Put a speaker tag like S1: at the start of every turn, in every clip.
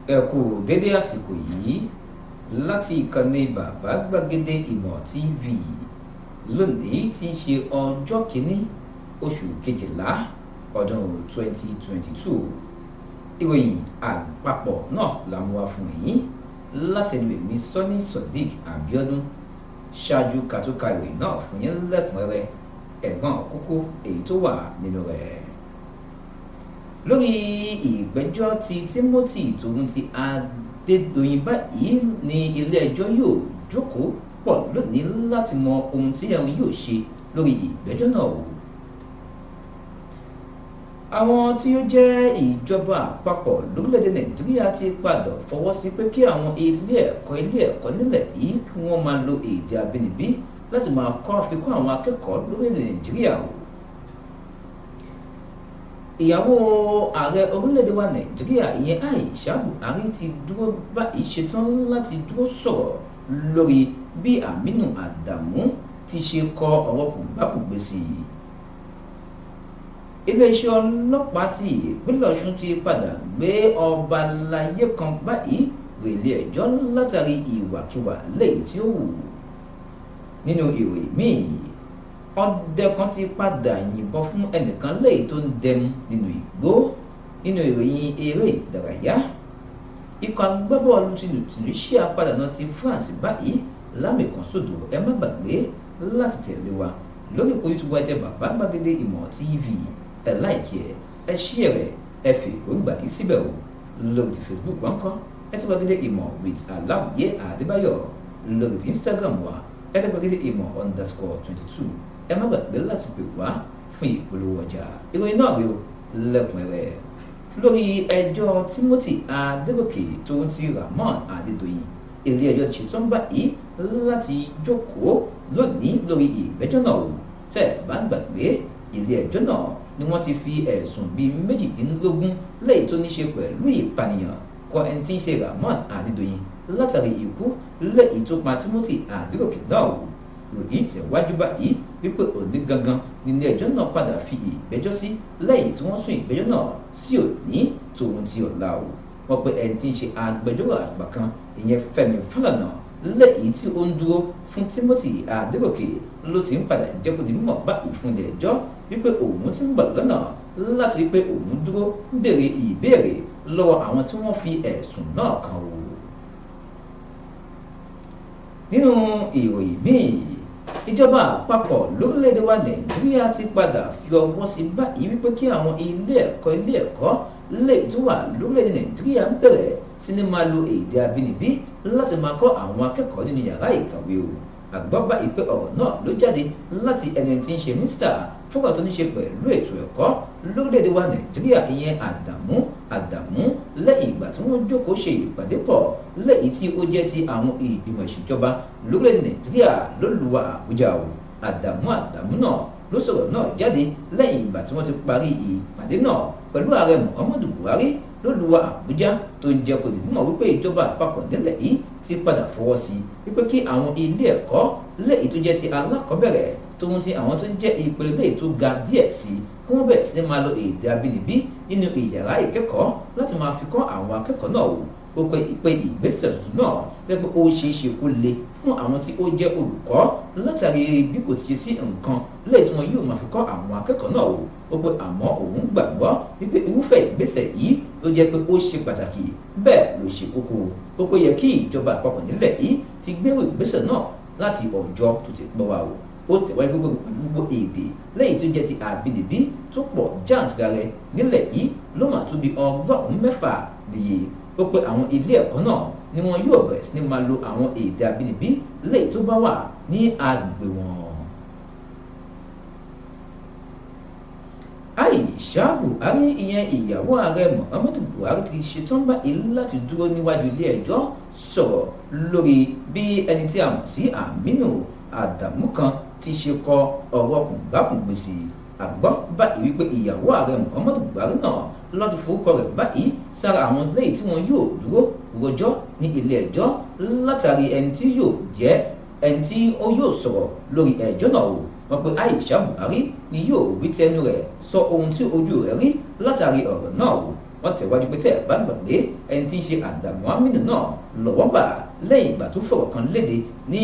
S1: Ẹ kú dédé àsìkò yìí láti ìkànnì Bàbá Gbàgede Ìmọ̀ TV. Lónìí tí ń ṣe ọjọ́ kìíní oṣù kejìlá ọdún 2022. Ìròyìn àpapọ̀ náà la mú wá fún yín láti ẹnu èmi Sọ́ní Sodiq Abiodun. Ṣáájú ká tó ka ìròyìn náà fún yín lẹ́kùnrẹ́rẹ́, ẹ̀gbọ́n kókó èyí tó wà nínú rẹ̀. Lórí ìgbẹ́jọ́ ti Timothy tòun ti Adédoyin báyìí ní ilé ẹjọ́ yóò jókòó pọ̀ lónìí láti mọ ohun tí ẹ̀rùn yóò ṣe lórí ìgbẹ́jọ́ náà o. Àwọn tí ó jẹ́ ìjọba àpapọ̀ lórílẹ̀‐èdè Nàìjíríà ti padà fọwọ́ sí pé kí àwọn ilé ẹ̀kọ́ nílẹ̀ yìí kí wọ́n máa lo èdè abínibí láti máa kọ́ àfikún àwọn akẹ́kọ̀ọ́ lórílẹ̀‐èdè Nàìjíríà o. Ìyàwó ààrẹ orílẹ̀-èdè wa Nàìjíríà ìyẹn Aisha Buhari ti dúró báyìí ṣetán láti dúró sọ̀rọ̀ lórí bí Aminu Adamu ti ṣe kọ ọ̀rọ̀ kùgbàkùgbé sí i. Iléeṣẹ́ ọlọ́pàá ti ìpínlẹ̀ Ọ̀ṣun ti padà gbé ọba láyé kan báyìí relé ẹjọ́ látàrí ìwàkiwà lẹ́yìn tí ó wù. Nínú ìròyìn míì, ọdẹ kan ti padà yìnbọn fún ẹnìkan lẹ́yìn tó ń dẹmu nínú igbó. Nínú ìròyìn eré ìdárayá, ikọ̀ agbábọ́ọ̀lù Tunisia padà náà ti France báyìí lámì kan sódò. Ẹ má gbàgbé láti tẹ̀lé wa lórí ipò YouTube wa tẹ Bàbá Gbàgede Ìmọ̀ TV. Ẹ láìkí ẹ, ẹ ṣí rẹ̀, ẹ fi èròǹgbà yìí síbẹ̀ o. Lórí ti Facebook wa ńkọ́, ẹ ti Gbàgede Ìmọ̀ with Aláwìyé Àdébáyọ̀. Lórí ti Instagram wa, ẹ tẹ Gbàgede Ìmọ̀ _22. Ẹ má gbàgbé láti pè wá fún ìpolówó ọjà. Ìròyìn náà rí o lẹ́kùnrẹ́rẹ́. Lórí ẹjọ́ Timothy Adégòkè tó ń ti Ramon Adédoyin, ilé ẹjọ́ ti ṣetán báyìí láti jókòó lónìí lórí ìgbẹ́jọ́ náà o. Tẹ́ ẹ bá gbàgbé, ilé ẹjọ́ náà ni wọ́n ti fi ẹ̀sùn bíi 18 lẹ́yìn tó ní ṣe pẹ̀lú ìpànìyàn kọ ẹni tí ń ṣe Ramon Adédoyin látàrí ikú lẹ́yìn tó pa Timothy Adégòkè náà o. Ìròyìn tẹ̀wájú báyìí wípé òní gangan nílé ẹjọ́ náà padà fi ìgbẹ́jọ́ sí lẹ́yìn tí wọ́n sún ìgbẹ́jọ́ náà sí òní tòun ti ọ̀la o. Wọ́n pe ẹni tí ń ṣe agbẹjọ́rò àgbà kan ìyẹn Fẹ́mi Fálànà lẹ́yìn tí ó ń dúró fún Timothy Adégòkè ló ti ń padà jẹ́ kó di mímọ̀ báyìí fún ilé ẹjọ́ wípé òun ti ń bọ̀ lọ́nà láti wípé òun dúró ń béèrè ìbéèrè lọ́wọ́ àwọn tí wọ́n fi ẹ̀sùn náà kàn o. Nínú ìròyìn míì, ìjọba àpapọ̀ lórílẹ̀‐èdè wa Nàìjíríà ti padà fi ọwọ́ sí báyìí wípé kí àwọn ilé ẹ̀kọ́ lè tó wà lórílẹ̀‐èdè Nàìjíríà ń bẹ̀rẹ̀ sí ní máa lo èdè abínibí láti máa kọ́ àwọn akẹ́kọ̀ọ́ nínú yàrá ìkàwé o. Àgbọ́ báyìí pé ọ̀rọ̀ náà ló jáde láti ẹnu tí ń ṣe mínísítà fúnra tó ní ṣe pẹ̀lú ètò ẹ̀kọ́ lórílẹ̀‐èdè wa Nàìjíríà ìyẹn Àdàmú lẹ́yìn ìgbà tí wọ́n jókòó ṣe ìpàdé pọ̀ lẹ́yìn tí ó jẹ́ ti àwọn ìgbìmọ̀ ìṣèjọba lórílẹ̀‐èdè Nàìjíríà lólùwà Àbújá o. Àdàmú náà ló sọ̀rọ̀ náà jáde lẹ́yìn ìgbà tí wọ́n ti parí ìpàdé náà pẹ̀lú ààrẹ Muhammadu Buhari lólùwà Àbújá tó ń jẹ́ kó di mímọ̀ wípé ìjọba àpapọ̀ nílẹ̀ yìí ti padà fọwọ́ sí wípé kí àwọn ilé ẹ̀kọ́ lẹ́yìn tó jẹ́ ti alákọ̀ọ́bẹ̀rẹ̀ tóun ti àwọn tó ń jẹ́ ìpele lẹ́yìn tó ga díẹ̀ sí kí wọ́n bẹ̀rẹ̀ sí ní máa lo èdè abínibí nínú ìyàrá ìkẹ́kọ̀ọ́ láti máa fi kọ́ àwọn akẹ́kọ̀ọ́ náà o. Ó pe ìgbésẹ̀ tuntun náà pé ó ṣeé ṣe kó le fún àwọn tí ó jẹ́ olùkọ́ látàrí bí kò ti ṣe sí nǹkan lẹ́yìn tí wọn yóò máa fi kọ́ àwọn akẹ́kọ̀ọ́ náà o. Ó pe àmọ́ òun gbàgbọ́ wípé irúfẹ́ ìgbésẹ̀ yìí ló jẹ́ pé ó ṣe pàtàkì bẹ́ẹ̀ ló ṣe kókó. Ó pé yẹ kí ìjọba àpapọ̀ nílẹ̀ yìí ti gbérò ìgbésẹ̀ náà láti ọjọ́ tó ti pẹ́ wá o. Ó tẹ̀wájú gbogbo èdè lẹ́yìn tó jẹ́ ti àbínibí tó pọ̀ jàǹtìrẹrẹ nílẹ̀ yìí ló mà tó bí 600 níye. Ó pé àwọn ilé ẹ̀kọ́ náà ni wọn yóò bẹ̀rẹ̀ sí ní máa lo àwọn èdè àbínibí lẹ́yìn tó bá wà ní agbègbè wọn. Aisha Buhari ìyẹn ìyàwó ààrẹ Muhammadu Buhari ti ṣetán báyìí láti dúró níwájú ilé ẹjọ́ sọ̀rọ̀ lórí bí ẹni tí a mọ̀ sí Aminu Adamu kan ti ṣe kọ ọ̀rọ̀ kùngbàkùngbè sí i. Àgbọ́ báyìí wípé ìyàwó ààrẹ Muhammadu Buhari náà láti forúkọ rẹ̀ báyìí sára àwọn lẹ́yìn tí wọn yóò dúró rojọ́ ní ilé ẹjọ́ látàrí ẹni tí yóò jẹ́ ẹni tí ó yóò sọ̀rọ̀ lórí ẹjọ́ náà o. Wọ́n pe Aisha Buhari ni yóò wí tẹnu rẹ̀ sọ ohun tí ojú rẹ̀ rí látàrí ọ̀rọ̀ náà o. Wọ́n tẹ̀wájú pé tẹ́ ẹ̀ bá gbàgbé, ẹni tí ń ṣe Àdàmú Aminu náà lọ́wọ́ bà lẹ́yìn ìgbà tó fọ̀rọ̀ kan léde ní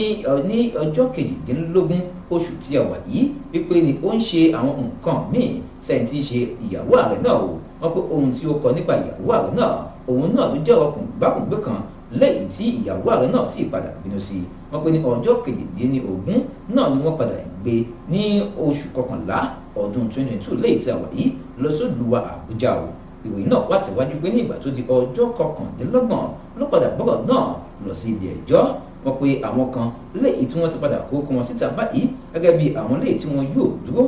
S1: ọjọ́ 18 oṣù tí a wà yìí wípé ni ó ń ṣe àwọn nǹkan míì sẹ́yìn tí ń ṣe ìyàwó ààrẹ náà o. Wọ́n pé ohun tí ó kọ nípa ìyàwó ààrẹ náà òun náà ló jẹ́ ọkùnrin gbákùngbé kan lẹ́yìn tí ìyàwó ààrẹ náà sì padà bínú sí i. Wọ́n pé ní ọjọ́ 18 náà ni wọ́n padà gbé ní oṣù kọkànlá ọdún 2022 lẹ́yìn tí a wà yìí lọ sódùwà Àbújá o. Ìròyìn náà wà tẹ̀wájú pé ní ìgbà tó di ọjọ́ 29 ló padà gbọ́rọ̀ náà lọ sí ilé ẹjọ́. Wọ́n pe àwọn kan léyìí tí wọ́n ti padà kó wọn síta báyìí gẹ́gẹ́ bí àwọn léyìí tí wọ́n yóò dúró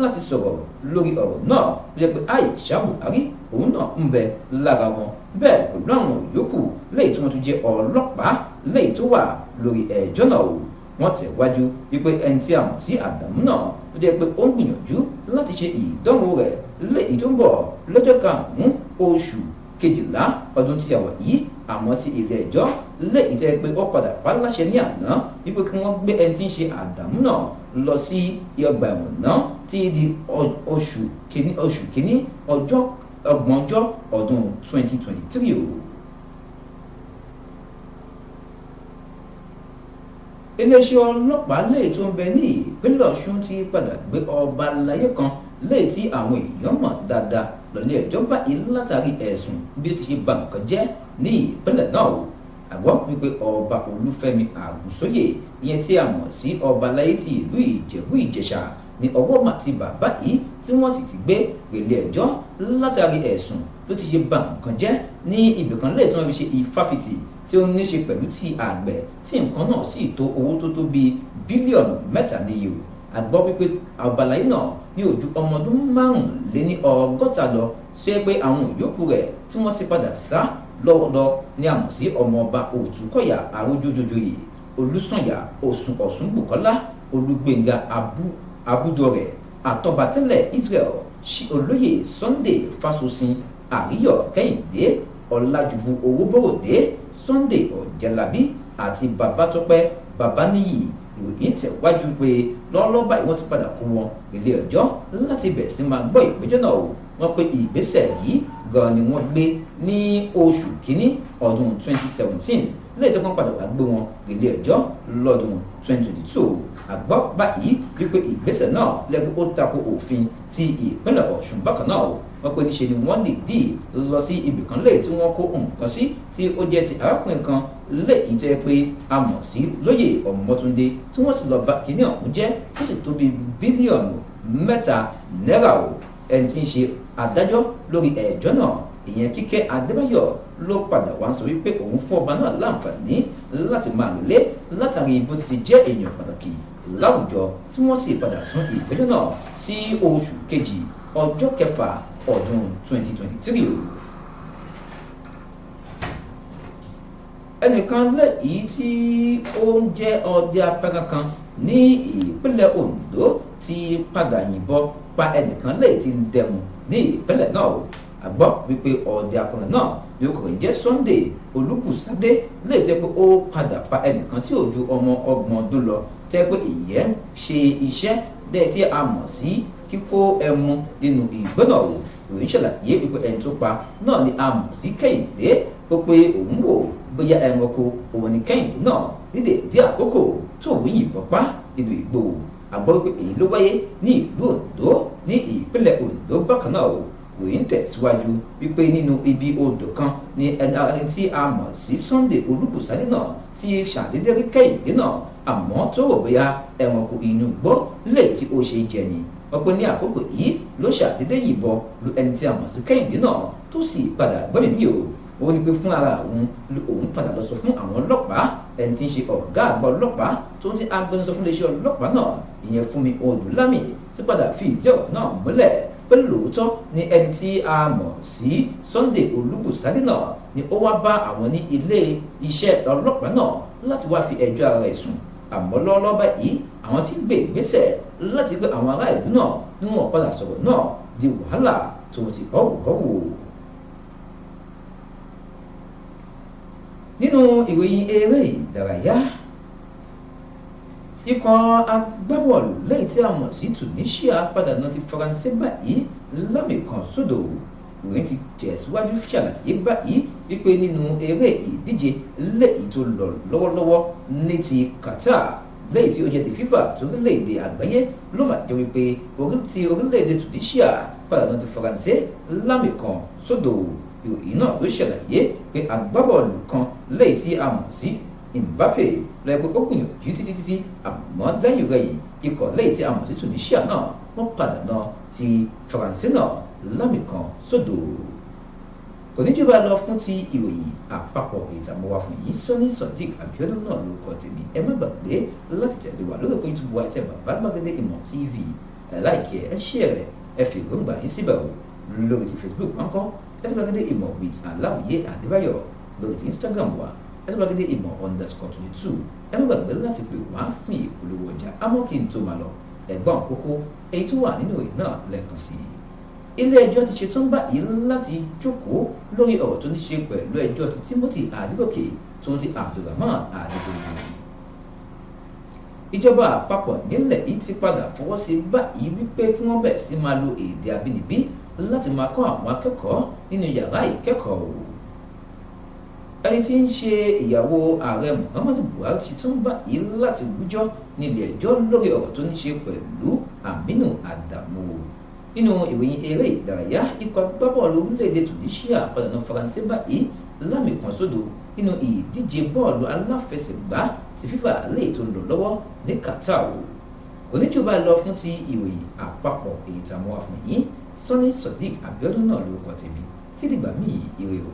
S1: láti sọ̀rọ̀ lórí ọ̀rọ̀ náà ló jẹ́ pé Aisha Buhari òun náà ń bẹ lára wọn, bẹ́ẹ̀ pẹ̀lú àwọn yòókù léyìí tí wọ́n tún jẹ́ ọlọ́pàá léyìí tó wà lórí ẹjọ́ náà o. Wọ́n tẹ̀wájú wípé ẹni tí a mọ̀ sí Àdàmú náà ló jẹ́ pé ó ń gbìyànjú láti ṣe ìdánwò rẹ̀ léyìí tó ń bọ̀ lọ́jọ́ 5 oṣù kejìlá ọdún tí a wà yìí, àmọ́ tí ilé ẹjọ́ léyìí tẹ́ pé ó padà pa láṣẹ ní àná wípé kí wọ́n gbé ẹni tí ń ṣe Àdàmú náà lọ sí ọgbà ẹ̀wọ̀n náà tí di oṣù kìíní ọjọ́ ọgbọ̀njọ́ ọdún 2023 o. Iléeṣẹ́ ọlọ́pàá léyìí tó ń bẹ ní ìpínlẹ̀ Ọ̀ṣun ti padà gbé ọba aláyé kan léyìí tí àwọn èèyàn mọ̀ dáadáa lọ́lé ẹjọ́ báyìí látàrí ẹ̀sùn bí ó ti ṣe ba nǹkan jẹ́ ní ìpínlẹ̀ náà o. Àgbọ́ wípé ọba Olúfẹ́mi Àgùnsóyè ìyẹn tí a mọ̀ sí ọba aláyé ti ìlú Ìjẹ̀bú Ìjẹ̀ṣà ní ọwọ́ mà ti bàbá yìí tí wọ́n sì ti gbé relé ẹjọ́ látàrí ẹ̀sùn ló ti ṣe ba nǹkan jẹ́ ní ibìkan lẹ́yìn tí wọ́n fi ṣe ìfáfitì tí ó ní ṣe pẹ̀lú ti àgbẹ̀ tí nǹkan náà sì tó owó tó tó bíi bílíọ̀nù 3 níye o. Àgbọ́ wípé ọba aláyé náà ní ojú ọmọ ọdún 65 lọ ṣe pé àwọn ìyókù rẹ̀ tí wọ́n ti padà sá lọ́wọ́lọ́ ní àmọ̀ sí ọmọọba Òtúkọ̀yà Àrójójójoyè Olúsànyà Ọ̀ṣunbùkọ́lá Olúgbénga Abúdọ̀rẹ̀ àtọ̀bátẹ́lẹ̀ Israel Olóyè Sunday Fáṣọsìn Àríyọ̀ Kẹ́hìndé Ọlájúbù Owóbòròdé Sunday Ọ̀jẹ̀lábí àti Babátọ́pẹ́ Babáníyì. Ìròyìn tẹ̀wájú pé lọ́wọ́lọ́wọ́ báyìí wọ́n ti padà kó wọn ilé ẹjọ́ láti bẹ̀rẹ̀ sí máa gbọ́ ìgbẹ́jọ́ náà o. Wọ́n pé ìgbésẹ̀ yìí gan ni wọ́n gbé ní oṣù kínní ọdún 2017 lẹ́yìn tí wọ́n padà wá gbé wọn ilé ẹjọ́ lọ́dún 2022. Àgbọ́ báyìí wípé ìgbésẹ̀ náà lẹ́gbẹ́ ó tako òfin ti ìpínlẹ̀ Ọ̀ṣun bákan náà o. Wọ́n pé níṣe ni wọ́n dìídì lọ sí ibìkan lẹ́yìn tí wọ́n kó nǹkan sí tí ó jẹ́ ti arákùnrin kan lẹ́yìn tẹ́ pé a mọ̀ sí Lóyè Ọmọ́túndé tí wọ́n sì lọ bá kinní ọ̀hún jẹ́ tó sì tó bí bílíọ̀nù 3 náírà o. Ẹni tí ń ṣe adájọ́ lórí ẹjọ́ náà ìyẹn Kíkẹ́ Adébáyọ̀ ló padà wá ń sọ wípé òun fún ọba náà láǹfààní láti máa relé látàrí bó ti jẹ́ èèyàn pàtàkì láwùjọ tí wọ́n sì padà sún ìgbẹ́jọ́ náà sí oṣù kejì ọjọ́ kẹfà ọdún 2023 o. Ẹnìkan lẹ́yìn tí ó ń jẹ́ ọdẹ apẹran kan ní ìpínlẹ̀ Ondo ti padà yìnbọn pa ẹnìkan lẹ́yìn tí ń dẹmu ní ìpínlẹ̀ náà o. Àgbọ́ wípé ọdẹ apẹran náà ní orúkọ rẹ̀ jẹ́ Sunday Olúbùsádé lè jẹ́ pé ó padà pa ẹnìkan tí ò ju ọmọ 30 ọdún lọ tẹ́ pé ìyẹn ṣe iṣẹ́ dẹ́ tí a mọ̀ sí kíkó ẹmu nínú igbó náà o. Ìròyìn ṣàlàyé wípé ẹni tó pa náà ni a mọ̀ sí Kẹ́hìndé, ó pé òun wò bóyá ẹranko òun ni Kẹ́hìndé náà ní déédéé àkókò tó òun yìnbọn pa nínú igbó. Àgbọ́ wípé èyí ló wáyé ní ìlú Ondo ní ìpínlẹ̀ Ondo bákan náà o. Ìròyìn tẹ̀síwájú wípé nínú ibi odò kan ni ẹni tí a mọ̀ sí Sunday Olúbùsádé náà ti ṣàdédé rí Kẹ́hìndé náà, àmọ́ tó rò bóyá ẹranko inú igbó lè tí ó ṣe jẹ ni. Wọ́n pé ní àkókò yìí ló ṣàdédé yìnbọn lu ẹni tí a mọ̀ sí Kẹ́hìndé náà tó sì padà gbọ́dọ̀ ní o. Ó ní pé fún ara òun òun padà lọ sọ fún àwọn ọlọ́pàá, ẹni tí ń ṣe ọ̀gá àgbà ọlọ́pàá tó ń ti agbẹnusọ fún iléeṣẹ́ ọlọ́pàá náà ìyẹn Fúnmi Odúlámì ti padà fi ìdí ọ̀rọ̀ náà múlẹ̀ pé lóòótọ́ ni ẹni tí a mọ̀ sí Sunday Olúbùsádé náà ni ó wá bá àwọn ní ilé iṣẹ́ ọlọ́pàá náà láti wá fi ẹjọ́ ara rẹ̀ sùn. Àmọ́ lọ́wọ́lọ́wọ́ báyìí àwọn tí ń gbé ìgbésẹ̀ láti gbé àwọn ará ìlú náà ní wọn padà sọ̀rọ̀ náà di wàhálà tó ti họ́wùhọ́wù. Nínú ìròyìn eré ìdárayá, ikọ̀ agbábọ́ọ̀lù lẹ́yìn tí a mọ̀ sí Tunisia padà náà ti Faransé báyìí lámì kan sódò. Ìròyìn ti tẹ̀síwájú ṣàlàyé báyìí wípé nínú eré ìdíje léyìí tó lọ lọ́wọ́lọ́wọ́ ní ti Qatar, léyìí tí ó jẹ́ ti FIFA torílẹ̀-èdè àgbáyé, ló mà jẹ́ wípé ti orílẹ̀-èdè Tunisia padà náà ti Faransé lámì 1-0. Ìròyìn náà ló ṣàlàyé pé agbábọ́ọ̀lù kan léyìí tí a mọ̀ sí Mbappe lẹ́gbẹ́ ó gbìyànjú títí títí, àmọ́ lẹ́yìn rẹ̀ yìí ikọ̀ léyìí tí a mọ̀ sí Tunisia náà wọ́n padà náà ti Faransé náà lámì 1-0. Kò ní jù bá lọ fún ti ìròyìn àpapọ̀ ìtàmọ́wá fún yìí. Sọ́ní Sodiq Abiodun náà lórúkọ tèmi. Ẹ má gbàgbé láti tẹ̀lé wa lórí òpó YouTube wa, ẹ tẹ Bàbá Gbàgede Ìmọ̀ TV, ẹ like, ẹ share, ẹ fi èròǹgbà yín síbẹ̀ o. Lórí ti Facebook wọn kọ́ ẹ tẹ Gbàgede Ìmọ̀ with Aláwìyé Adébáyọ̀. Lórí ti Instagram wa, ẹ tẹ gbàgede ìmọ̀_22. Ẹ má gbàgbé láti pè wá fún ìpolówó ọjà. Àmọ́ kí n tó máa lọ, ẹ̀gbọ́n kókó èyí tó wà nínú ìròyìn náà lẹ́ẹ̀kan sí i. Ilé ẹjọ́ ti ṣetán báyìí láti jókòó lórí ọ̀rọ̀ tó ní ṣe pẹ̀lú ẹjọ́ ti Timothy Adégòkè tó ń ti Abdulrahman Adédoyin. Ìjọba àpapọ̀ nílẹ̀ yìí ti padà fọwọ́ sí báyìí wípé kí wọ́n bẹ̀rẹ̀ sí máa lo èdè abínibí láti máa kọ́ àwọn akẹ́kọ̀ọ́ nínú yàrá ìkẹ́kọ̀ọ́. Ẹni tí ń ṣe ìyàwó ààrẹ Muhammadu Buhari ti tún báyìí láti wíjọ́ nílé ẹjọ́ lórí ọ̀rọ̀ tó ní ṣe pẹ̀lú Aminu Adamu. Nínú ìròyìn eré ìdárayá, ikọ̀ agbábọ́ọ̀lù orílẹ̀-èdè Tunisia pàdánù Faransé báyìí lámì 1-0 nínú ìdíje bọ́ọ̀lù aláfẹsẹ̀gbá ti FIFA lè tó ń lọ lọ́wọ́ ní Qatar. Kò ní jù bá lọ fún ti ìròyìn àpapọ̀ èyí tá a mú wá fún yín. Sọ́ní Sodiq Abiodun náà lórúkọ tèmi. Tí dìgbà míì, ire o.